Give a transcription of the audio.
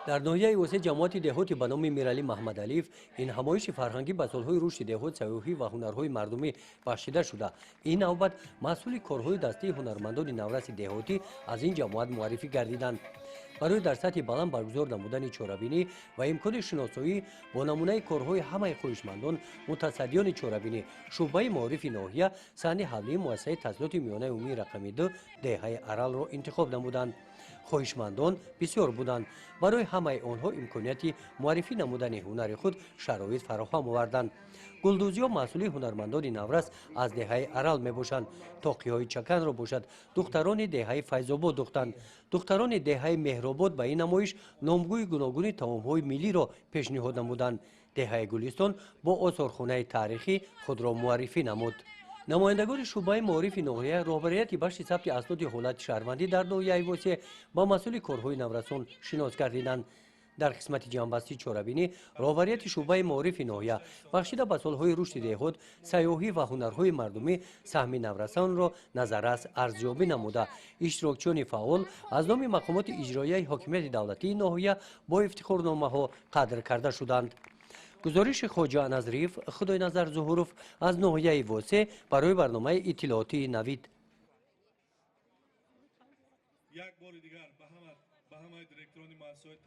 Дар ноҳияи Восе, ҷамоати деҳоти ба номи Миралӣ Маҳмадалиев, ин ҳамоиши фарҳангӣ ба солҳои рушди деҳот, сайёҳӣ ва ҳунарҳои мардумӣ бахшида шуда, ин навбат маҳсули корҳои дастии ҳунармандони навраси деҳотӣ аз ин ҷамоат муаррифӣ гардиданд. Барои дар сатҳи баланд баргузор намудани чорабинӣ ва имкони шиносоӣ бо намунаи корҳои ҳамаи хоҳишмандон, мутасаддиёни чорабинӣ, шӯъбаи маорифи ноҳия, саҳни ҳавлии муассисаи таҳсилоти миёнаи умумии рақами 2 деҳаи Аралро интихоб намуданд. Хоҳишмандон бисёр буданд. Барои ҳамаи онҳо имконияти муаррифӣ намудани ҳунари худ шароит фароҳам оварданд. Гулдӯзиҳо маҳсули ҳунармандони наврас аз деҳаи Арал мебошанд. Тоқиҳои чаканро бошад, духтарони деҳаи Файзобод духтанд. Духтарони деҳаи Меҳробод ба ин намоиш номгӯи гуногуни таомҳои миллиро пешниҳод намуданд. Деҳаи Гулистон бо осорхонаи таърихӣ худро муаррифӣ намуд. Намояндагони шӯъбаи маорифи ноҳия, роҳбарияти бахши сабти асноди ҳолати шаҳрвандӣ дар ноҳияи Восе ба масъули корҳои наврасон шинос гардиданд. Дар қисмати ҷамъбастии чорабинӣ роҳбарияти шӯъбаи маорифи ноҳия, бахшида ба солҳои рушди деҳот, сайёҳӣ ва ҳунарҳои мардумӣ, саҳми наврасонро назаррас арзёбӣ намуда, иштирокчиёни фаъол аз номи мақомоти иҷроияи ҳокимияти давлатии ноҳия бо ифтихорномаҳо қадр карда шуданд. Гузориши Хоҷа Назриев, Худойназар Зуҳуров аз ноҳияи Восе барои барномаи иттилоотии «Навид». Як бори дигар ба ҳамаи директорони муассисаҳои